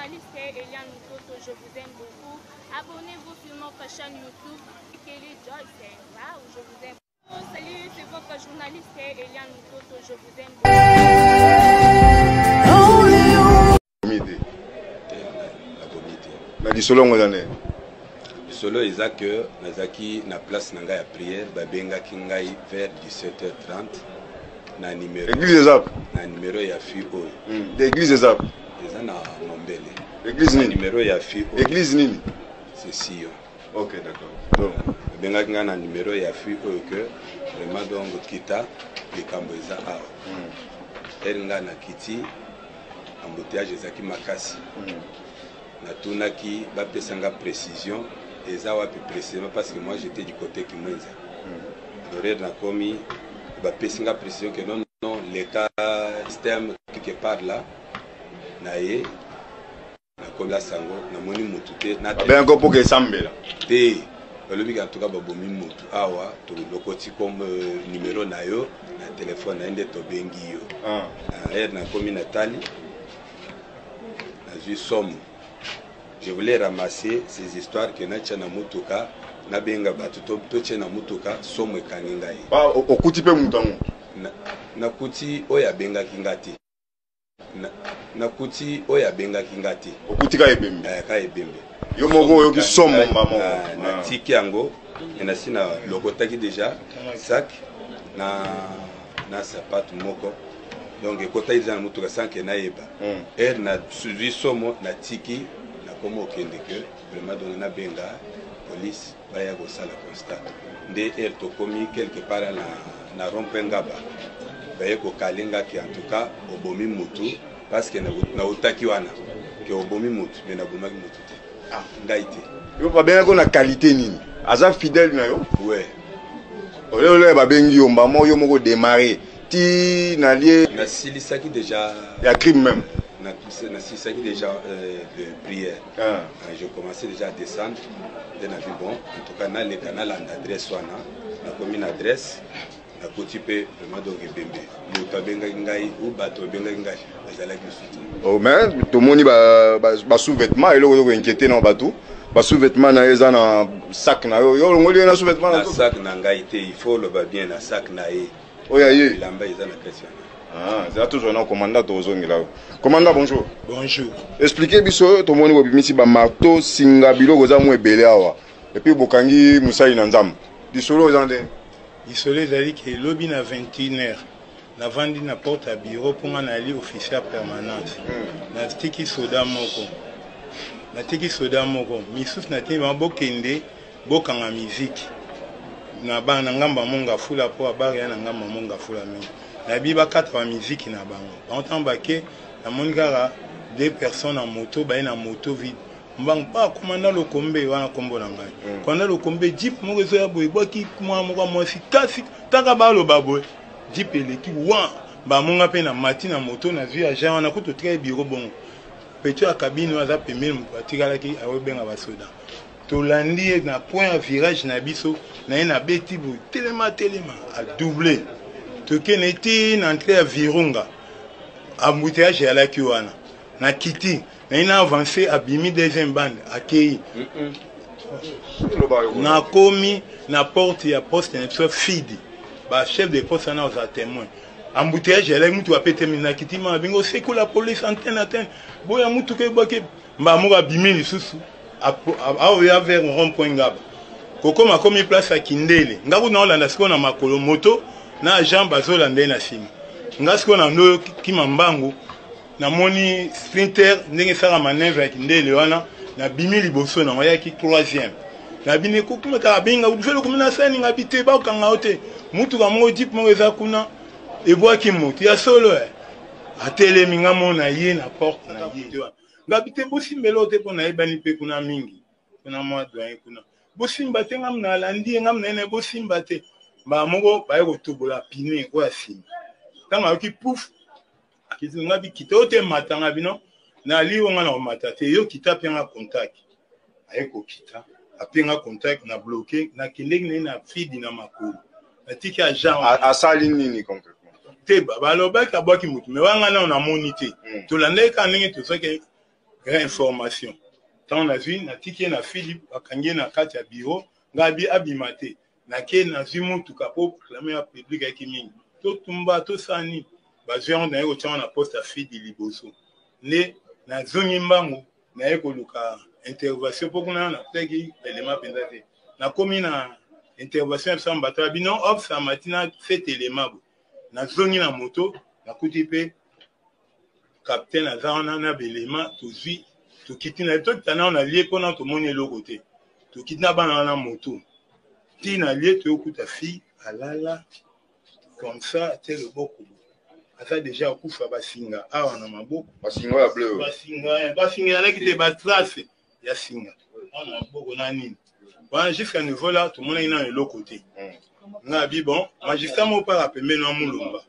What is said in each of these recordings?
journaliste Eliane Moutoto, je vous aime beaucoup. Abonnez-vous sur notre chaîne YouTube Kelly Joyce. Waouh, je vous aime. Salut, c'est votre journaliste Eliane Moutoto, je vous aime beaucoup. Na lisolo yango eza nde lisolo eza que nazalaki na place na ngai ya prière, babengaki ngai vers 17h30 na numero. Église eza na numero ya fille oyo. Église eza Eza na Mombele. Église Na nini? Numero ya fille oyo. Église nini? C'est Sion. Ok, d'accord. Donc babengaki ngai na numero ya fille oyo que vraiment donc kita, likambo eza awa. Heure ngai nakiti, embouteillage ezalaki makasi. Natunaki bapesa nga précision eza wapi précisément, parce que moi, j'étais du côté Kimwenza. Alors heure nakomi, bapesi nga précision que non, non, leka système quelque part là na ye. Nakomi place yango, namoni mutu te. Babengaki mpo ke esambela? Te, balobi en tout cas babomi mutu awa, tolokoti comme numéro na yo na telefone na ye nde tobengi yo. Heure nakomi, natali, nazwi somo. Je voulais ramasser ces histoires que natia na mutuka, nabenga bato, totie na mutuka. Somo ekangi ngai. Okuti mpe moto yango? Nakuti oyo abengaki nga te. Nakuti oyo abengaki nga te. Okuti ka ebembe? Ka ebembe. Yo moko oyoki somo mba moko? Natiki yango me nasi nalokotaki déjà sac na sapatu moko, donc ekotaki déjà na motuka sans que nayeba. Heure nazwi somo, natiki, nakoma okende que vraiment donc nabenga police baya kosala constat. Nde heure tokomi quelque part na rond-point Ngaba, baye kokalenga ke en tout cas obomi mutu, parce que nautaki wana ke obomi mutu, mais nabomaki mutu te. Ah, ngai te. Yo babengaki na qualité nini? Aza fidèle na yo? Ouais. Olele babengi yo mbamo, yo moko démarré ti na lie? Nasilisaki déjà. Ya crime même? Nasilisaki déjà de prière. Ah. Je commençais déjà à descendre nde navi bon, en tout cas naleka, nalanda adresse wana. Nakomi na adresse, nakoti mpe vraiment donc ebembe. Moto abengaki ngai ou bato babengaki ngai bazalaki lisusu te. Oh, mais tomoni ba sous-vêtement, eloko oyo koinquiéter na bato, ba sous-vêtement na ye eza na sac na yo. Yo olongoli ye na sous-vêtement? Na Na sac na ngai te, il faut oloba bien, na sac na ye. Oyo ya ye. Elamba eza na kati wana. Ah, eza toujours na commandant. Tozongela yo, commandant, bonjour. Bonjour. Explique biso, tomoni bobimisi bamarteau, singa, biloko eza mwa ebele awa, et puis bokangi mosali na Nzambe. Lisolo eza nde? Lisolo ezali ke elobi na 21 heures, navandi na porte ya bureau mpo nga nayali officier ya permanence. Natiki soda moko, natiki soda moko misusu, natindi bango bokende bokanga miziki na bana na ngambo ya Mongafula, mpo abare ya na ngambo ya Mongafula mingi. Nayebi bakata bamiziki na bango. Bango ntango bake, namoni kaka deux personnes na moto, baye na moto vide mbangu pa commandant Lokombe wana, nkombo na ngai. Commandant Lokombe, jeep moko ezoya boye, ebwaki mwana moko ya mwasi. Kasi kaka baloba boye, jeep eleki wa bamonga mpe na mati na moto, nazwi agent wana kutu otikali bureau bongo, petit ya cabine oyo aza pembeni, moto atikalaki aobenga basoda. Tolandi ye na point ya virage na biso na ye, nabeti boye: "Telema, telema!" Adouble, tokende ti na entrée ya Virunga. Embouteillage eyalaki wana. Nakiti na ye na avance, abimi deuxième bande, akei. Nakomi na porte ya poste na biso fidi, bachef de poste wana ozala témoin. Embouteillage eyalaki, mutu apetemi. Nakiti ma bingo sekula police, antenne, antenne, boya, mutuka ebwaki. Mbala moko abimi lisusu, aoya vers rond point Ngaba. Kokoma akomi place ya Kindele, nga kuna olanda sikoyo na makolo, moto na agent bazolanda ye na nsima. Nga sikoyo na ndo kima mbangu, namoni sprinter ndenge esala manœuvre ya Kindele wana, nabimi liboso nango, ayaki troisième. Nabini kokuma kaka, abenga velo komi na sani, nga bi te, bakokanga yo te. Mutuka moko, jeep moko eza kuna, ebwaki motu ya solo. Atelemi, nga mona ye na porte na ye. Ngabi te, bosimbela oyo te, mpo nayebani mpe kuna mingi, kuna mwa doyen kuna, bosimba te. Ngam nalandi ye, ngam na ye na ye, bosimba te. Mbala moko baye kotobola pneu oyo ya nsima. Ntango ayoki pouf, akiti. Ngabi kita oyo te, matanga bino nali oyo, nga na komata te, yo kita, mpe nga contact. Aye kokita, ape nga contact na bloqué, nakendeki na ye na fidi na makolo, natiki agent. Asali nini concrètement? Te, balobaki abwaki motu, me wanga nao namoni te. Tolandaki kaka ndenge tozwaki. Réinformation. Ntango nazwi, natiki ye na fili, bakangi ye na kati ya bureau, ngai abi abima te. Nake nazwi motuka mpo réclame ya public ayaki mingi. Totumba, tosala nini? Bazwi yango, naye kotia yango na poste ya fidi liboso. Nde nazongi mbangu, naye koluka intervention mpo kuna nakutaki elema mpenza te. Nakomi na intervention ya biso ya Mbata, bino ops amati na cet elema boye. Nazongi na moto, nakuti mpe capitaine aza wana na belema, tozwi tokiti na tokita nao na lie mpona tomoni eloko te, tokiti na bana wana moto ti na lie, toyokuta fille alala comme ça te loboko aza deja akufa, basinga awa na maboko, basinga ya bleu, basinga basinga ezalaki te, batrace ya singa awa na maboko na nini wana. Jusqu'à niveau là tomonaki nano eloko te. Nga abi bon, magistrat moko mpaka pembeni wa Mulumba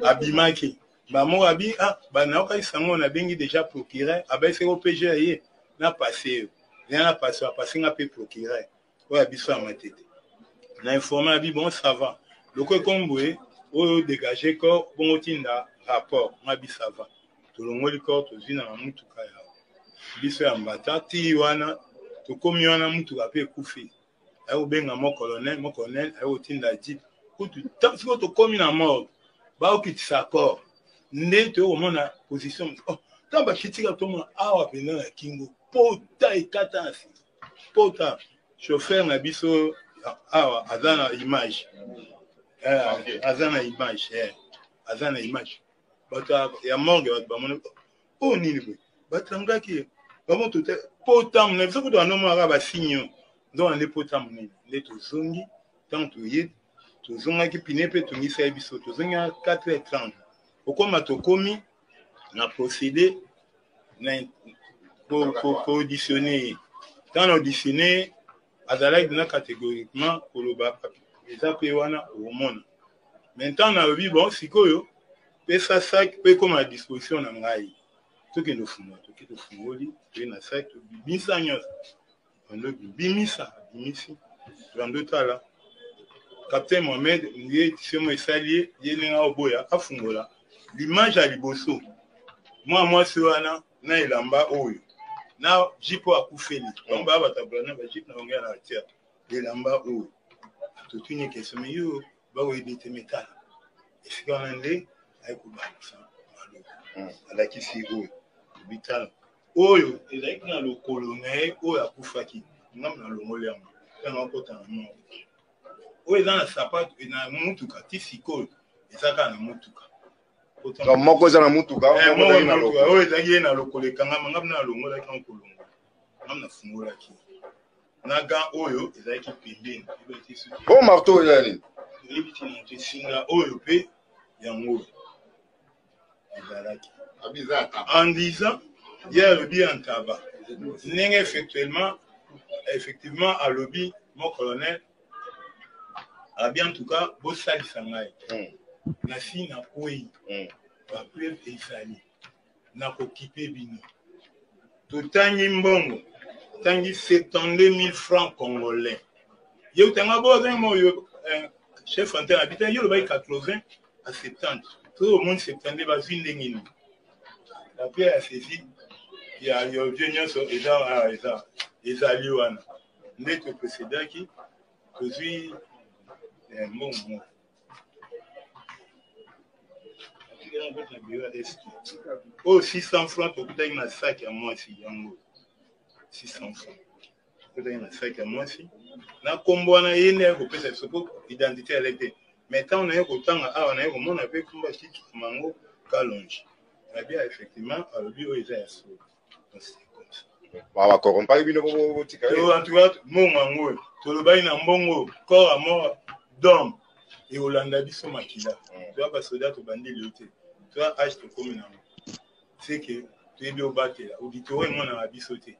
abimaki bamoko abi ah banayokaki sango, nabengi déjà procureur, abayisaki OPG ye na passe yo ya na passe, apase nga mpe procureur oyo ya biso ya Matete na informe, abi bon, ça va, loko ekomi boye, oyo dégage corps bongo tinda rapport. Nga bi ça va, tolongoli corps, tozwi na mutuka ya biso ya Mbata ti wana tokomi wana, mutuka mpe ekufi, aye kobenga mo colonel, mo colonel aye kotinda jeep kutu. Sikoyo tokomi na morgue, baokitisa corps nde toye komona position. Oh, ntango bakitika, tomona awa mpenza na kingo pota ekata na nsima pota. Chauffeur na biso awa aza na image, aza na image, aza na image. Bato ya morgue, bato bamoni oyo nini boye, batangaki ye bamo tote pota monene. Biso kutu bandomonaka basigne oyo nzoka nde pota monene. Nde tozongi, ntango toye, tozongaki pine mpe tungisaki biso, tozongi na 4h30, okoma tokomi na procédé na koauditionne ye. Ntango na auditionne ye, azalaki na catégoriquement koloba eza mpe wana okomona. Mais ntango nalobi bon, sikoyo pesa sac mpe ekóma na disposition na ngai, tokende ofungola, toke tofungoli, toye na sac, tobimisa nyonso, bando bimisa, abimisi, bando tala. Capitaine Mohamed ye tisemo esali ye, ye ndenge aoboya afungola l'image ya liboso, mwa mwasi wana na elamba oyo na jipe oyo akufeli, bango baya batabula na bajipe na bango ya na tia elamba oyo. Totuni question, me yo bakoyebi te, metala esika wana nde aye kobakisa maloba, alakisi oyo, tobitala oyo ezalaki na lokolo na ye oyo akufaki, ngambo nalongoli yango ntango akota na moko, oyo eza na sapato na mutuka ti sikoyo eza kaka na mutuka. Donc moko eza na mutuka, moko ezalaki na lokolo, oyo ezalaki ye na lokolo ekangama, ngambo nalongolaki yango, kolongola ngambo nafungolaki na gant oyo ezalaki pembeni. O marteau eza nini? Toyebi ntina te. Singa oyo mpe yango oyo ezalaki en disant ye alobi ya ntaba ndenge effectivement alobi mo colonel abi en tout cas bosalisa ngai, nasi nakwei, bapreuve ezali, nakokipe bino. Totangi mbongo, tangi 72 000 francs congolais. Ye utanga bo azangi mo yo chef antenne abita yo olobaki 80 à 70, to omoni 72, bazwi ndenge nini? Apres ya saisie ya objet nyonso eza awa, eza ezali wana nde toprocédaki, tozwi mbongo moko oyo 600 francs tokutaki na sac ya mwasi yango, 600 francs tokutaki na sac ya mwasi na nkombo wana, ye nde aye kopesa biso po identité ale te. Mais ntango naye kotanga awa, naye komona mpe kombo ya Mango Kalonge, nabi effectivement alobi oyo eza ya solo. Bakorrompaki bino botika? En tout cas mbongo yango oyo tolobaki na mbongo, corps à mort d'homme ekolanda biso makila. Toya basoda, tobandi lelo te, toya age tokomi nango, c'est que toyebi obatela auditorat emonaka biso te.